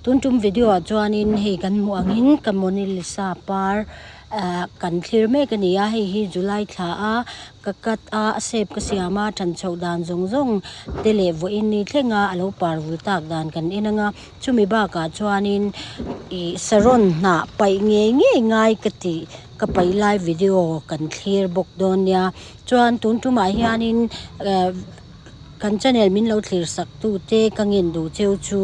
Tun tum video ah chuanin hei kan hmuh angin ka Monalisa par ah kan thlir mek a ni a, hei hi July thla a ka cut a a shape ka siam a than chhoh dan zawng zawng te leh vawiin ni thleng a alo par vul tak dan kan en ang a, chumi bakah chuanin ih saron hnah paih ngei ngei ngai ka tih ka paih lai video kan thlir bawk dawn nia chuan tun tumah hianin eh. Kan channel min lo thlir sak tu te ka ngin duh cheu chu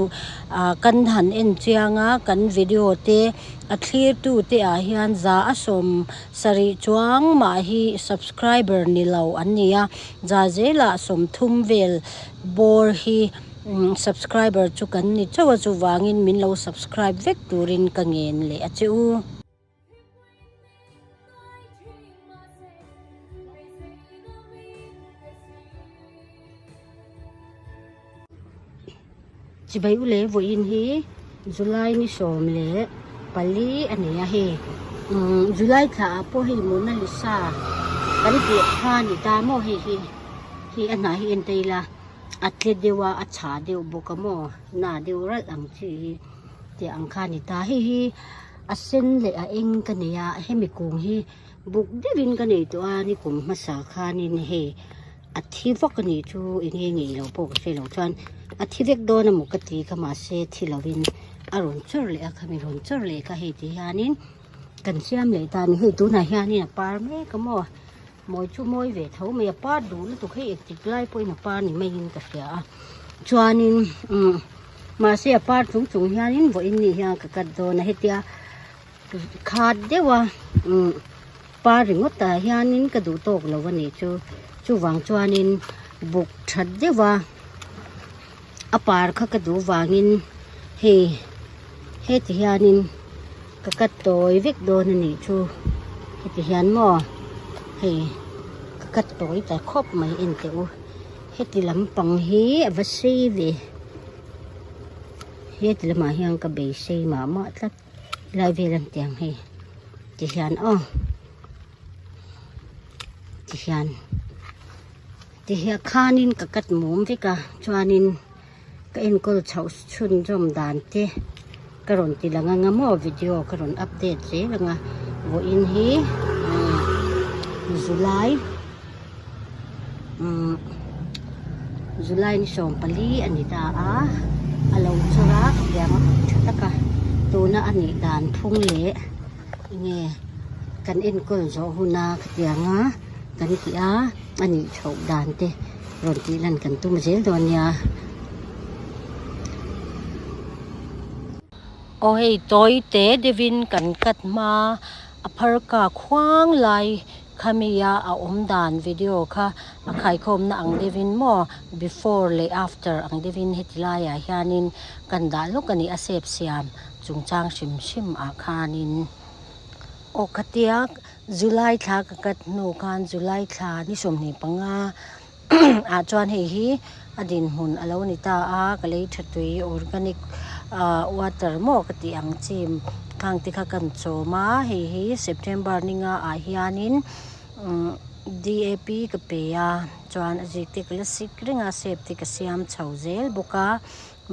ah kan han en chiang a kan video te a thlir tu te ah hian za a sawm sarih chuang mah hi subscriber ni lo an ni a za zelah sawmthum vel bawr hi subscriber chu kan ni chauh a chuvangin min lo subscribe vek turin ka ngen leh a che u. Chibai u leh vawiin hi July ni 14 a ni a hei umm July thla ah pawh hei Mona Lisa kan tih kha a ni ta maw hei hi hi a hnah hi en ta ila a tle deuh a a chhah deuh bawk a maw na deuh ralh ang chi hi tih ang kha a ni ta hei hi. A sen leh a eng ka nei a, hemi kung hi buk deuhin ka nei tawh a, ni kum hmasa khanin hei a thi vak a nih chu eng nge ngei lo pawh ka hre lo chuan a thi vek dawn emaw ka ti kha mahse thi lovin a rawn chawr leh a khami rawn chawr leh kha hei ti hianin kan siam leh ta a ni hei tunah hianin a par mek a maw mawi chu mawi ve tho mai a par duh lutuk hei engtik lai pawhin a par ni maiin ka hria a chuanin umm. Mahse a par chung chung hianin vawiin ni hian ka cut dawn a hetia khat deuh a umm par ringawt ah hianin ka duh tawk lo a nih chu chuvang chuanin buk that deuh a a par kha ka duh vangin hei heti hianin ka cut tawi vek dawn a nih chu heti hian maw hei ka cut tawi ta khawp mai en teh u. Heti lampang hi a va sei ve heti lamah hian ka beisei mah mah tlat helai vel an tih ang hei ti hian aw ti hian ti hian khanin ka cut mum vek a chuanin ka enkawl chhoh chhunzawm dan te ka rawn ti lang anga maw video ka rawn update zel anga vawiin hi July umm July ni 14 a ni ta a a lo chawr a ka piang a buk tha tak a tuna a nih dan phung leh enge kan enkawl zawh huna khatiang a kan tih a a nih chhoh dan te. Rawn tih lan kan tum zel dawn nia. Aw hei tawi te deuhin kan cut hma a phar ka khuang lai khami a a awm dan video kha a khaikhawmna ang deuhin maw before leh after ang deuhin heti laiah hianin kan dah lawk a ni a sep siam chungchang hrim hrim ah khanin aw khatia. July thla ka cut hnu khan July thla ni 25 ah chuan hei hi a dinhmun a lo ni ta a ka lei tha tui organic ah water maw ka tih ang chi khang te kha kan chawm a hei hi September ni nga ah hianin umm D A P ka pe a chuan a zik te ka la sik reng a shape te ka siam chho zel bawk a.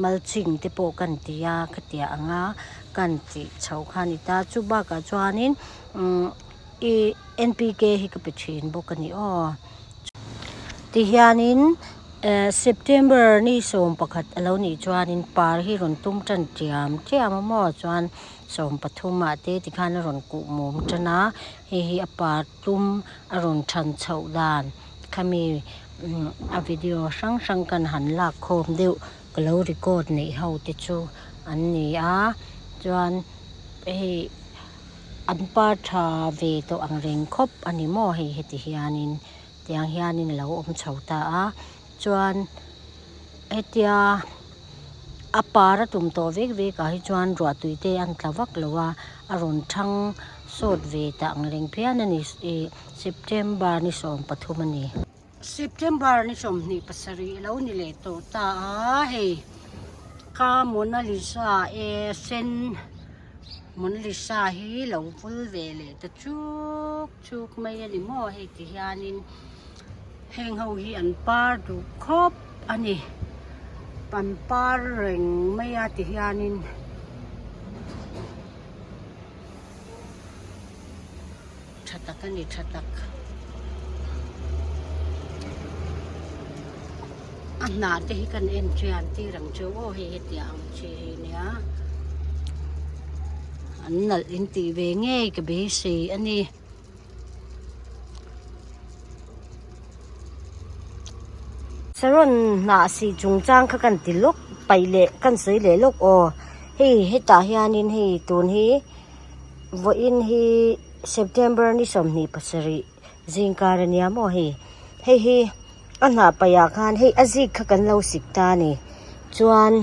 Mulching te pawh kan ti a khatiah anga kan tih chhoh kha a ni ta chu bakah chuanin umm ih N P K hi ka pe thin bawk a ni aw tihianin eh September ni 11 a lo nih chuanin par hi rawn tum tan tiam tiam a maw chuan 13 ah te tikhan a rawn kuh mum tan a hei hi a par tum a rawn than chhoh dan. Khami a video hrang hrang kan han lak khawm deuh ka lo record neih ho te chu an ni a chuan hei an par tha ve tawh ang reng khawp a ni maw hei heti hianin tiang hianin a lo awm chho ta a chuan hetia a par a tum tawh vek vek ah hi chuan ruah tui te an tla vak lo a a rawn thang sawt ve ta ang reng phian a ni ih. September ni 13 a ni. September ni 27 a lo ni leh tawh ta a, hei ka Mona Lisa e sen Mona Lisa hi lo vul ve leh ta chuk chuk mai a ni maw hei ti hianin heng ho hi an par duh khawp a ni an par reng mai a ti hianin. Tha tak a ni tha tak. A hnah te hi kan en chian tir ang chu aw hei hetiang ang chi hi nia. An nalh in tih ve ngei ka beisei a ni. Saron hnah sih chungchang kha kan ti lawk paih leh kan sawi leh lawk aw hei hetah hianin hei tun hi vawiin hi September ni 27 zingkar a nia maw hei hei hi a hnah paih ah khan hei a zik kha kan lo sik ta a ni chuan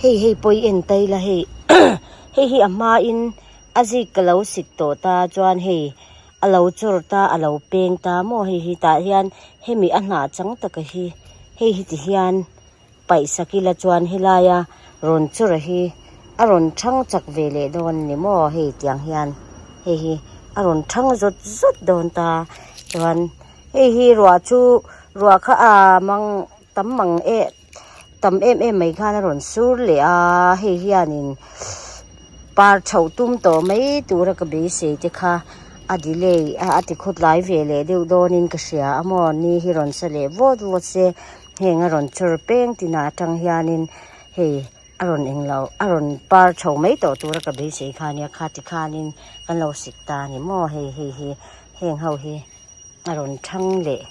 hei hei pawh i en ta ila hei hei hi a hmain. A zik ka lo sik tawh ta chuan hei a lo chawr ta a lo peng ta maw hei hi tah hian hemi a hnah chang taka hi hei hi ti hian paih sak ila chuan helaia rawn chawr hi a rawn thang chak ve leh dawn a ni maw hei tiang hian hei hi a rawn thang zawt zawt dawn ta chuan hei hi ruah chu ruah kha a mang tam mang eh. Tam em em mai khan a rawn sur leh a, hei hianin par chhoh tum tawh mai tura ka beisei te kha a delay a a ti khawtlai ve leh deuh dawnin ka hria a maw ni hi rawn sa leh vawt vawt se heng a rawn chawr peng tinah atang hianin hei a rawn englo a rawn par chho mai tawh tura ka beisei kha ania kha tikhanin kan lo sik ta a ni maw hei hei hi heng ho hi. A rawn thang leh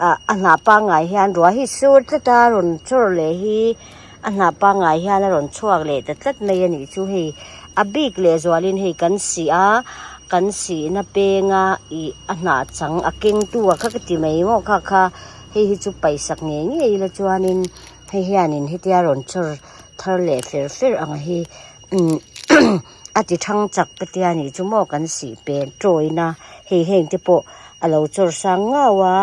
a a hnah pangngai hian ruah hi sur tlat a rawn chawr leh hi a hnah pangngai hian a rawn chhuak leh ta tlat mai a nih chu hei a bik leh zualin hei kan sih a kan sihna penga ih a hnah chang a keng tu a kha ka ti mai maw kha kha hei hi chu paisak ngei ngei ila chuanin hei hianin hetia rawn chawr thar leh fer fer ang hi umm a ti thang chak ka tia nih chu maw kan sih pen tawina hei heng te pawh a lo chawr sang ngau a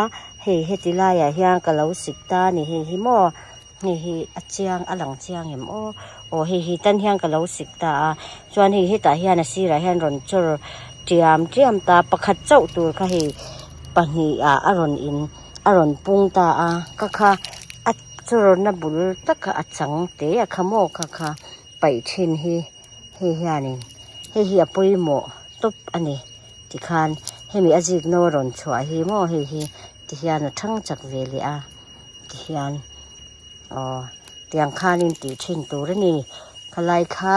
hei heti laiah hian ka lo sik ta a ni hei hi maw hei hi a chiang a lang chiang em aw aw hei hi tan hian ka lo sik ta a chuan hei hetah hian a sirah hian rawn chawr tiam tiam ta pakhat chauh tur kha hei pahnih ah a rawn in a rawn pung ta a ka kha a chawrna bul takah a chang te a kha maw kha kha. Paih thin hi hei hianin hei hi a pawimawh tawp a ni tikhan hemi a zik no a rawn chhuah hi maw hei hi tihian a thang chak ve leh a tihian aw tiang khanin tih thin tur a ni khalai kha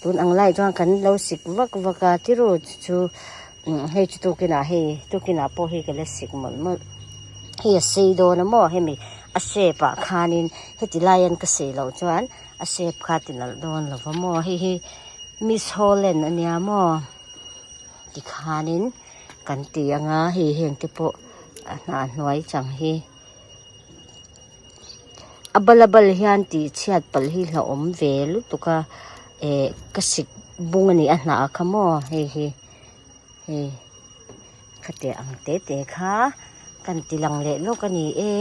tun ang lai chuan kan lo sik vak vak a tiru chu hei chu tukinah hei tukinah pawh hei ka la sik mawlh mawlh hei a sei dawn a maw hemi a shape ah khanin heti laiin ka sei loh chuan. A shape kha ti nalh dawn lo va maw hei hi miss holland a nia maw tikhanin kan ti anga hei heng te pawh a hnah hnuai chang hi a bal a bal hian tih chhiat palh hi hlauhawm ve lutuk a eh ka sik bung a nih a hnah kha maw hei hi hei khatiang ang te te kha kan ti lang leh lawk a ni e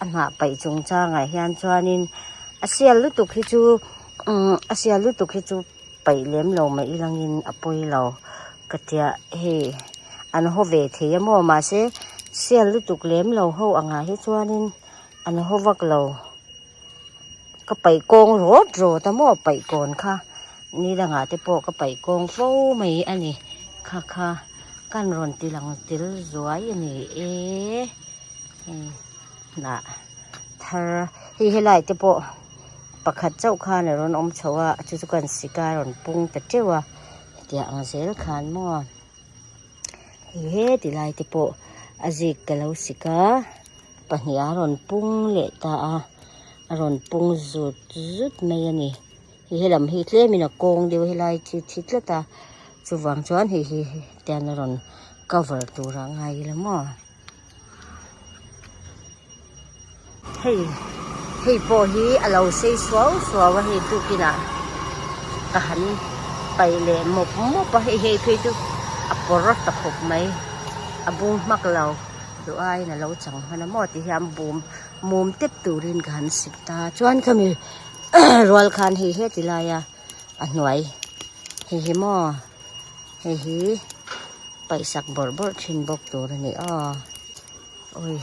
a hnah paih chung changah hian chuanin a sial lutuk hi chu umm a sial lutuk hi chu paih lem lo mai ilangin a pawi lo ka tia hei an haw ve thei a maw mahse sial lutuk lem lo ho angah hi chuanin an haw vak lo. Ka paih kawng rawt rawt a maw paih kawn kha ni dangah te pawh ka paih kawng fo mai a ni kha kha kan rawn ti lang tel zuai a ni e hei hnah thar hei helai te pawh pakhat chauh khan a rawn awm chho a chu chu kan sik a rawn pung ta teuh a hetiang ang zel khan maw. Hei he ti lai te pawh a zik ka lo sik a pahnih a rawn pung leh ta a a rawn pung zut zut mai a ni hei helam hi tlemin a kawng deuh helai thi thi tlat a chuvang chuan hei hi tian a rawn cover tur a ngai ila maw. Hei hei pawh hi a lo sei suau suau a hei tukinah ka han paih leh mawp mawp a hei hei phei chu a pawr ta khawp mai a bung hmak lo duh aiin a lo chang hman a maw ti hian bum mum tep turin ka han sik ta chuan khami rual khan hei heti laia a hnuai hei hi maw hei hi paihsak bawrh bawrh thin bawk tur a ni aw. Ui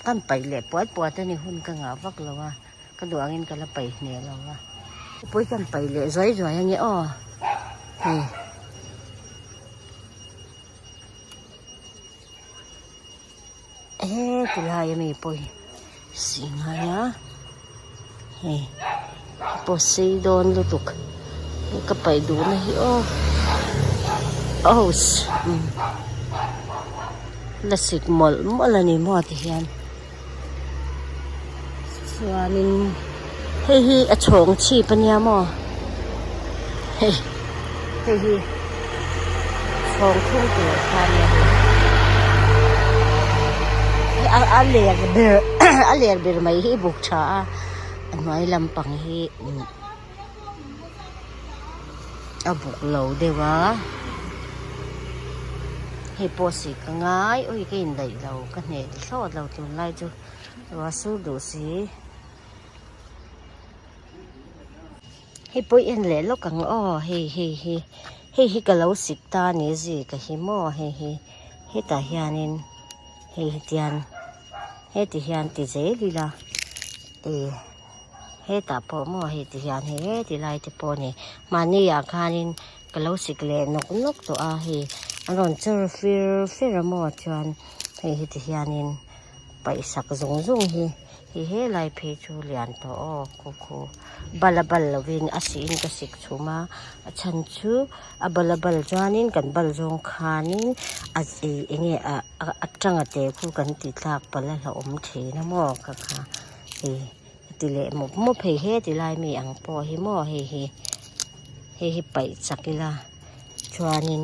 kan paih leh puat puat a ni hun ka ngah vak lo a ka duh angin ka la paih hneh lo a pui kan paih leh zuai zuai a nge aw. Hei. He tilai ami pawh hi sih ngai a hei pawh sei dawn lutuk ka paih duh na hi aw hose la sik mawlh mawlh a ni maw ti hian chuanin hei hi a chhawng chhip a nia maw hei hei hi chhawng thum tur kha a nia hei a a ler ber a ler ber mai hi buk tha a a hnuai lampang hi a buk lo deuh a hei pawh sih ka ngai awi ka indaih lo ka hneh thlawt lo tunlai chu ruah sur duh si. Hei pawh i en leh lawk ang aw hei hei hi hei hi ka lo sik ta a ni zui ka hi maw hei hi hetah hianin hei hi tian heti hian ti zel ila ih hetah pawh maw hei ti hian hei heti lai te pawh a ni mahni ah khanin ka lo sik leh nawk nawk tawh a hei an rawn chawr fir fer a maw chuan hei heti hianin. Paihsak zung zung hi hei helai phei chu lian tawh aw khu khu bal a bal lovin a sih in ka sik chhum a a chhan chu a bal a bal chuanin kan bal zawng khanin a ih eng nge ah a tanga te khu kan ti tlak palh a hlauhawm thin a maw kha kha hei ti leh mawp mawp hei heti lai mi ang pawh hi maw hei hi hei hi paih chak ila chuanin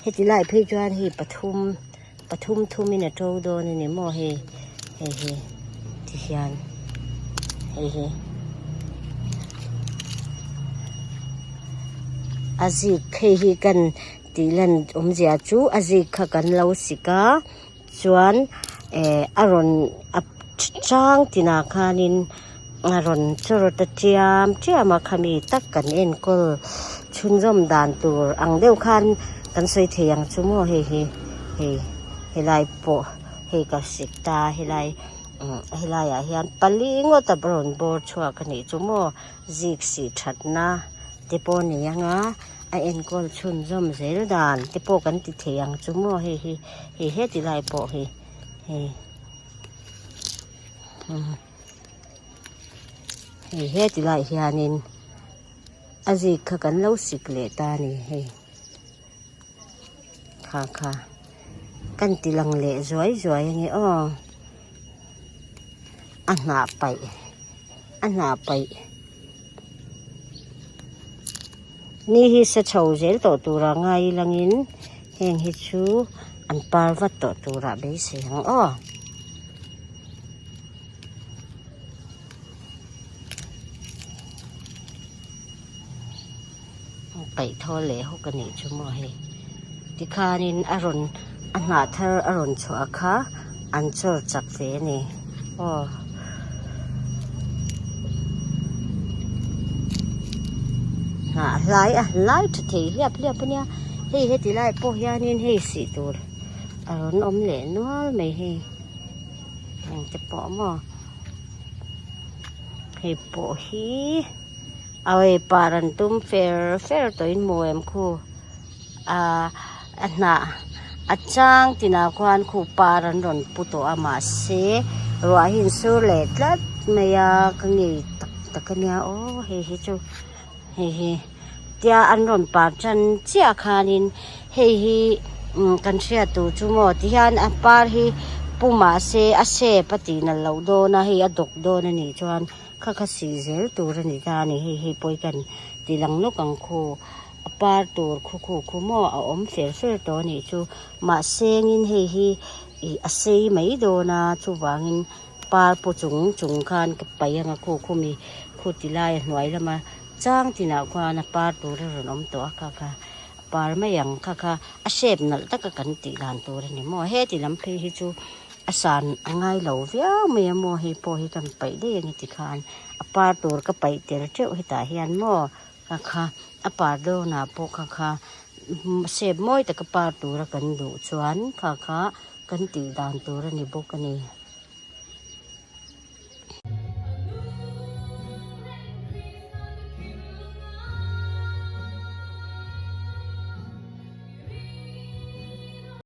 heti lai phei chuan hei pathum. Pathum thumin a to dawn a ni maw hei hei hi ti hian hei hi a zik hei hi kan tih lan awmzia chu a zik kha kan lo sik a chuan eh a rawn a chang tinah khanin a rawn chaw ta chiam chiam a khami tak kan enkawl chhunzawm dan tur ang deuh khan kan sawi thei ang chu maw hei hi hei helai pawh hei ka sik ta helai umm helaiah hian pali ngawt a rawn bawr chhuak a nih chu maw zik sih thatna te pawh a ni ang a a enkawl chhunzawm zel dan te pawh kan ti thei ang chu maw hei hi hei heti lai pawh hi hei umm. Hei heti laiah hianin a zik kha kan lo sik leh ta a ni hei kha kha kan ti lang leh zuai zuai a ni aw a hnah paih a hnah paih ni hi sa chho zel tawh tura ngai langin heng hi chu an par vat tawh turah beisei ang aw. Paih thaw leh hawk a nih chu maw hei tikhanin a rawn a hnah thar a rawn chhuah kha an chawr chak ve a ni aw. Hnah hlai a hlai tha thei hliap hliap a nia hei heti lai pawh hianin hei sih tur a rawn awm leh nual mai hei. Eng te pawh maw hei pawh hi awii par an tum fer fer tawh in hmu em khu ah a hnah a chang tinah khuan khu par an rawn pu tawh a mahse ruah hi an sur leh tlat mai a ka ngei tak tak a nia aw hei hi chu hei hi tia an rawn par tan chiah khanin hei hi umm kan hriat tur chu maw tihian a par hi pu mahse a shape a tih nalh loh dawn a hei a dawk dawn a nih chuan kha kha sih zel tur a ni ta a ni hei hei pawh hi kan ti lang nawk ang khu a par tur khu khu khu maw a awm fer fer tawh a nih chu mahse ngin hei hi ih a sei mai dawn a chuvangin. Par pu chung chung khan ka paih anga khu khumi khu ti lai a hnuai lama chang tinah khuan a par tur a rawn awm tawh a kha kha a par mai ang kha kha a shape nalh taka kan tih dan tur a ni maw heti lam phei hi chu a san a ngai lo viau mai a maw hei pawh hi kan paih daih a ni tikhan a par tur ka paih tel teuh hetah hian maw kha kha a par dawnah pawh kha kha shape mawi taka par tura kan duh chuan kha kha kan tih dan tur a ni bawk a ni.